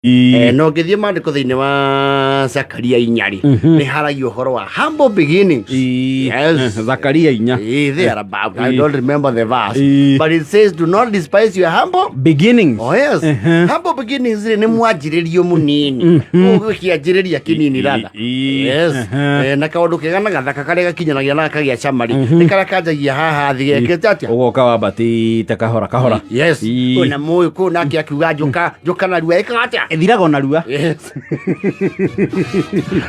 Na ũngĩthiĩ maandĩko thĩinĩ wa Zakaria 4 rĩ, nĩ haragia ũhoro wa humble beginnings. Yes. Zakaria 4. There about. I don't remember the verse. But it says, "Do not despise your humble beginnings." Oh yes. Humble beginnings rĩ, nĩ mwanjĩrĩrio mũnini. Ũgĩkĩanjĩrĩria kĩnini rather. Yes. Na kaũndũ kega na gathaka karĩa gakinyanagia na gakagĩa cama rĩ, nĩ karĩa kanjagia haha thĩ gekĩte atĩa? Ũgoka wambatĩte kahora kahora. Yes. Kwĩna mũĩ kũu nake akiuga njũka njũka narua ĩkaga atĩa? Ĩthiraga ona rua. Yes.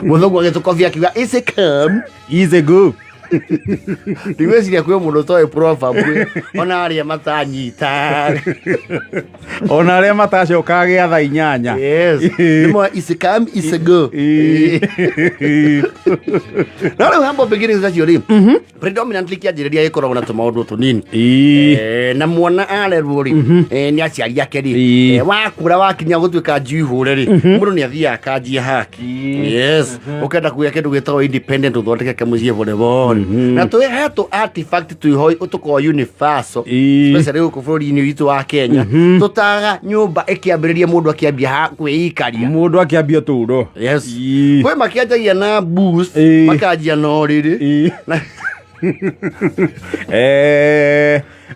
Mũthũngũ agĩtũkobia akiuga "Easy come." Easy go. Ndigwĩciria kwĩ mũndũ ũtoĩ proverb ĩyo, ona arĩa matanyita. Ona arĩa matacokaga gĩa thaa 8. Yes. Nĩmo easy come, easy go. No rĩu humble beginnings acio rĩ, predominantly kĩanjĩrĩria gĩkoragwo na tũmaũndũ tũnini. Na mwana arerwo rĩ, nĩ aciari ake rĩ, wakũra wakinya gũtuĩka njui hũre rĩ, mũndũ nĩ athiaga akanjia haki. Yes, ũkenda kũgĩa kĩndũ gĩtagwo independent, ũthondeke kamũciĩ pole na twĩ he tũ artifact twĩho tũkoragwo universal, especially gũkũ bũrũri-inĩ witũ wa Kenya, tũtaga nyũmba ĩkĩambĩrĩria mũndũ akĩambia kwĩikaria. Mũndũ akĩambia ũtũũro. Yes. Kwĩ makĩanjagia na boost, makanjia na ũrĩrĩ.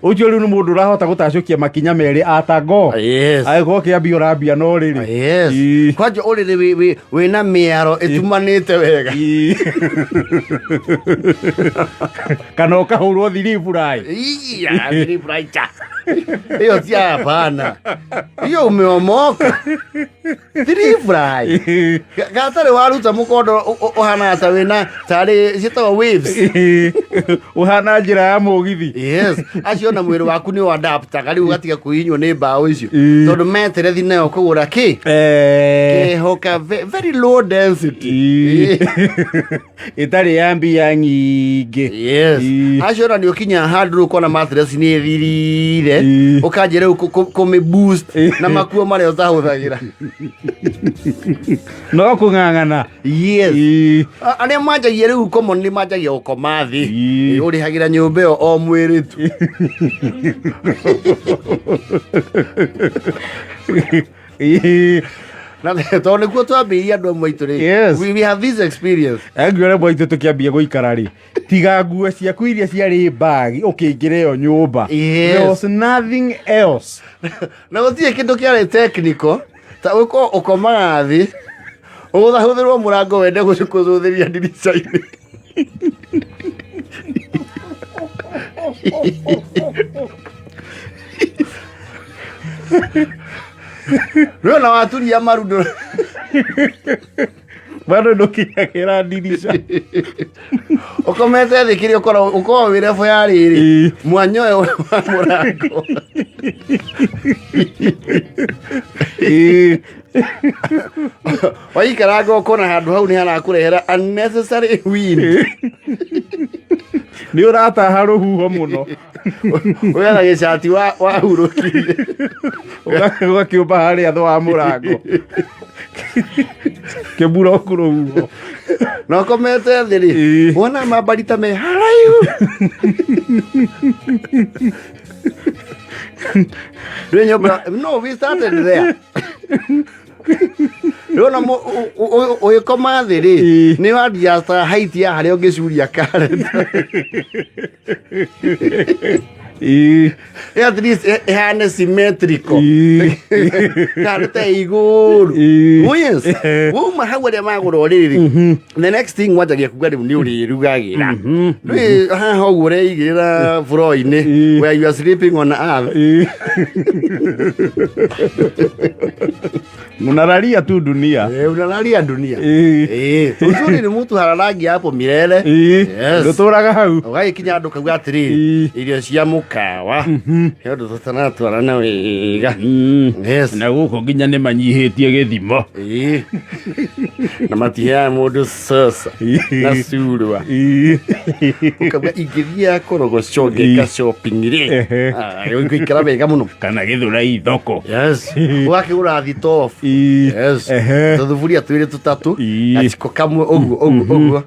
Ũcio rĩu nĩ mũndũ ũrahota gũtacũkia makinya merĩ atango. Agĩkorwo kĩambia ũrambia no rĩrĩ. Yes. Kwanja ũrĩrĩ wĩna mĩaro ĩtumanĩte wega. Kana ũkahũrwo thiriburaĩ. Iya, thiriburaita hiyo si, hapana, hiyo umeomoka. Thiriburaĩ gatarĩ waruta mũkondo ũhanaga ta wĩna tarĩ ciĩtagwo waves. Ũhana njĩra ya mũgithi. Yes, acio na mwĩrĩ waku nĩ ũadaptaga rĩu ũgatiga kwĩhinywo nĩ mbaũ icio, tondũ meterethi nayo kũgũra kĩ kĩhoka very low density. Ĩtarĩ ya mbia nyingĩ. Yes. Acio ona nĩ ũkinyaga handũ rĩu ũkona mattress nĩ ĩthirire, ũkanjia rĩu kũmĩ boost na makuo marĩa ũtahũthagĩra. No kũng'ang'ana. Yes. Arĩa manjagia rĩu common nĩ manjagia gũkoma thĩ. Ũrĩhagĩra nyũmba ĩyo o mwĩrĩ tu. Na tondũ nĩkuo twambĩrĩirie andũ amwe aitũ rĩ, we have this experience. Angiona mwaitũ tũkĩambia gũikara rĩ, tiga nguo ciaku iria ciarĩ mbagi ũkĩingĩra ĩyo nyũmba, there was nothing else. Na gũtirĩ kĩndũ kĩarĩ technical ta ũkorwo ũkomaga thĩ, ũgũthahũthĩrwo mũrango wende kũcũthĩria ndirica-inĩ. Rĩu ona waturia maru Bado ndũkinyagĩra ndirica. Ũkomete thĩ, kĩrĩa ũkoragwo ũkoragwo wĩ level ya rĩrĩ mwanya ũyũ wa mũrango. Waikaranga ũkona handũ hau nĩ harakũrehera unnecessary wind. Nĩ ũrataha rũhuho mũno. Ũgetha gĩcati wahurũkirie. Ũgakĩũmba harĩa thĩ wa mũrango kĩmburoku rũhuho. Na ũkomete thĩ rĩ, wona mambarita me haraihu. Rĩu nyũmba, no we started there. Rĩu ona ũgĩkoma thĩ rĩ, nĩ wa height ya harĩa ũngĩcuria karenda. At least ĩhane symmetrical kana ta igũrũ. Oh yes, wauma hau arĩa magũra ũrĩrĩ rĩ, the next thing wanjagia kuga rĩu nĩ ũrĩrugagĩra. Rĩu haha ũguo ũreigĩrĩra floor-inĩ where you are sleeping on earth. Unalalia tu dunia. Unalalia dunia. Uzuri ni mtu halalangi hapo milele. Yes. Ndũtũraga hau. Ũgagĩkinya andũ kauga atĩrĩrĩ, irio cia mũkawa he ũndũ tũtaratwarana wega. Yes. Na gũkũ nginya nĩ manyihĩtie gĩthimo. Na matiheaga mũndũ sosa na surwa. Ũkauga ingĩthiaga korogoco ngĩka shopping rĩ, ngũikara wega mũno. Kana gĩthũrai thoko. Yes, ũgakĩgũra thitobu. Yes. Tũthuburia twĩrĩ tũtatũ, gaciko kamwe, ũguo ũguo ũguo.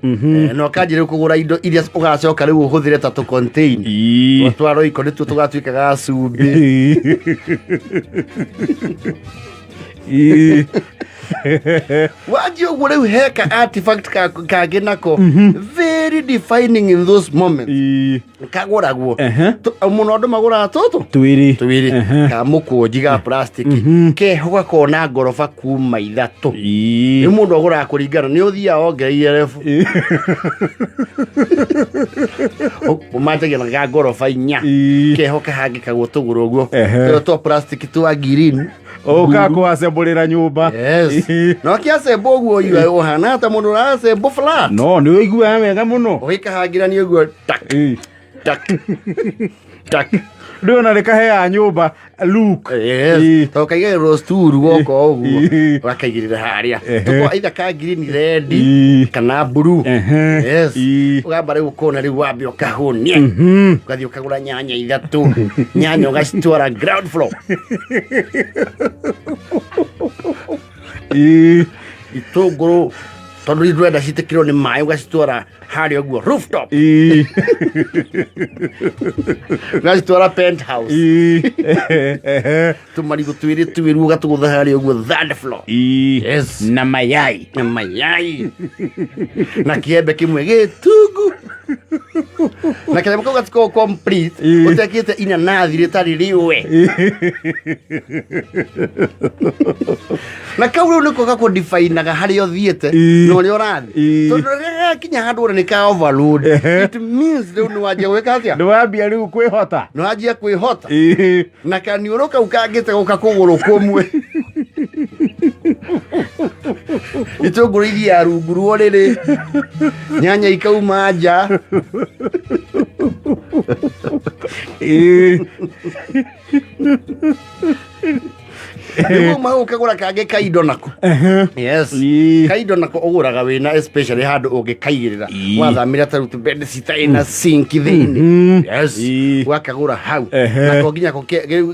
Na ũkanjia rĩu kũgũra indo iria ũgacoka rĩu ũhũthĩre ta tũ contain twa roiko, nĩtuo tũgatuĩka ga cumbĩ. Ĩĩ. Wanjia ũguo rĩu heka artifact kangĩ nako very defining in those moments. Ĩĩ. Kagũragwo. Ehe. Mũno andũ magũraga tũtũ Twĩrĩ. twĩrĩ. Ehe. Ka mũkũnji ga plastic keho gakona ngoroba kuma 3. Ĩĩ. Rĩu mũndũ agũraga kũringana nĩ ũthiaga wongereire rebu. Ũmanjagia na ga ngoroba 4. Ĩĩ. Keho kahangĩkagwo tũgũrũ ũguo. Ehe. Tũrĩa twa plastic twa green. Ũkaga kũacembũrĩra nyũmba. Yes. Ĩĩ. No kĩacembo ũguo yua ũhana ta mũndũ ũracembo flat. No nĩ ũiguaga wega mũno. Ũgĩkahangĩra nĩ ũguo tak Ĩĩ. tak tak. Rĩu ona rĩkaheaga nyũmba look. Yes. Ĩĩ. To kaigĩrĩrwo stool goko ũguo. Ĩĩ. Ũgakaigĩrĩra harĩa. Ehe. Tũkorwo either ka green red Ĩĩ. kana blue. Ehe. Yes. Ĩĩ. Ũgamba rĩu ũkona rĩu wambe ũkahũnia. Mhm. Ũgathiĩ ũkagũra nyanya 3. Nyanya ũgacitwara ground floor. Ĩĩ. Itũngũrũ tondũ ndũrenda citĩkĩrwo nĩ maĩ ũgacitwara harĩa ũguo rooftop. Ĩĩ. Ũgacitwara penthouse. Ĩĩ. Ehe. Tũmarigũ twĩrĩ twĩru ũgatũgũtha harĩa ũguo third floor. Ĩĩ. Yes. Na mayai. Na mayai. Na kĩembe kĩmwe gĩtungu. Na kĩembe kau gatikoragwo complete Ĩĩ. ũtekĩte inanathi rĩtarĩ rĩũe. Na kau rĩu nĩko gakũdifainaga harĩa ũthiĩte Ĩĩ. na ũrĩa ũrathiĩ. Ĩĩ. Tondũ rĩrĩa gakinya handũ ũrĩa nĩ ka overload. Ehe. It means rĩu nĩ wanjia gwĩka atĩa? Nĩ wambia rĩu kwĩhota. Nĩ wanjia kwĩhota. Ĩĩ. Na kaniũrũ kau kangĩte gũka kũgũrũ kũmwe. Itũngũrũ ithiaga rungu rwa ũrĩrĩ. Nyanya ikauma nja. Ĩĩ. Nĩguo uma hau ũkagũra kangĩ kaindo nako. Yes. Ĩĩ. Kaindo nako ũgũraga wĩna especially handũ ũngĩkaigĩrĩra. Ĩĩ. Wathamĩra ta rĩu bed sitter ĩna sink thĩinĩ. Yes. Ĩĩ. Ũgakagũra hau. Ehe. Nako nginya ko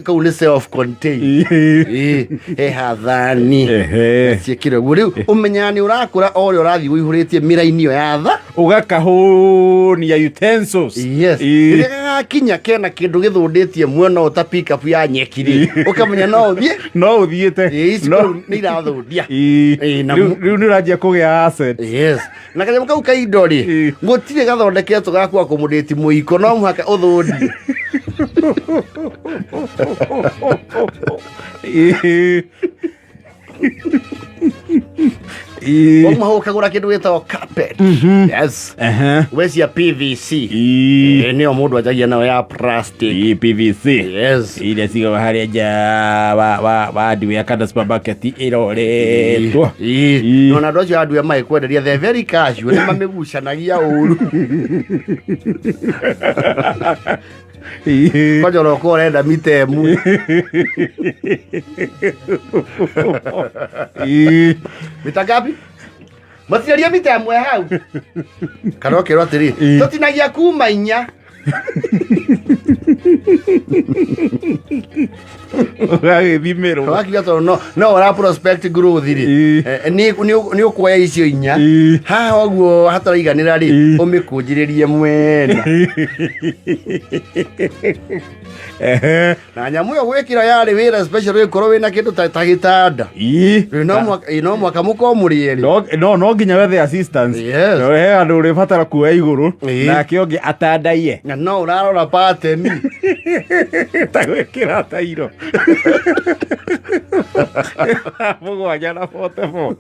kau nĩ self contained. Ĩĩ. Ĩĩ. He hathani. Ehe. Ciĩkĩre ũguo rĩu ũmenyaga nĩ ũrakũra o ũrĩa ũrathiĩ ũihũrĩtie mĩraini ĩyo ya tha. Ũgakahũnia utensils. Yes. Ĩĩ. Rĩrĩa gagakinya kena kĩndũ gĩthũndĩtie mwena ũyũ ta pickup ya nyeki rĩ, ũkamenya no ũthiĩ. No ũthiĩte. Ĩĩ, ici No. rĩu nĩ irathũndia. Ĩĩ. Ĩĩ, na Rĩu mu- rĩu nĩ ũranjia kũgĩa asset. Yes. Na kanyamũ kau ka indo rĩ, Ĩĩ. gũtirĩ gathondeketwo ga kũ accommodate mũiko, no mũhaka ũthũndie. Ĩĩ. Ĩĩ. Wauma hau ũkagũra kĩndũ gĩtagwo carpet. Yes. Ehe. Wecia PVC. Ĩĩ. Ĩĩ, nĩyo mũndũ anjagia nayo ya plastic. Ĩĩ, PVC. Yes. Iria cigagwo harĩa nja wa nduya kana supermarket ĩroretwo. Ĩĩ. Ĩĩ. Ona andũ acio a nduya magĩkwenderia they're very casual, nĩ mamĩgucanagia ũru. Ĩĩ. Kwanja ũroka ũrenda mita ĩmwe. Ĩĩ. Mita ngapi? Matiaria mita ĩmwe hau. Kana ũkerwo atĩrĩ, Ĩĩ. tũtinagia kuma 4. Ũgagĩthimĩrwo. Wakiuga tondũ no ũra prospect growth rĩ. Ĩĩ. Nĩ ũkuoya icio 4. Ĩĩ. Haha ũguo hataraiganĩra rĩ, Ĩĩ. ũmĩkũnjĩrĩrie mwena. Ehe. Na nyamũ ĩyo gwĩkĩra yarĩ wĩra special ũgĩkorwo wĩna kĩndũ ta gĩtanda. Ĩĩ. Rĩu no mũhaka mũkorwo mũrĩ erĩ. No nginya wethe assistance. Yes. No he andũ ũrĩbatara kuoya igũrũ Ĩĩ. nake ũngĩ atandaiye. Na no ũrarora pattern. Ta gwĩkĩra tairo. 7 na 44.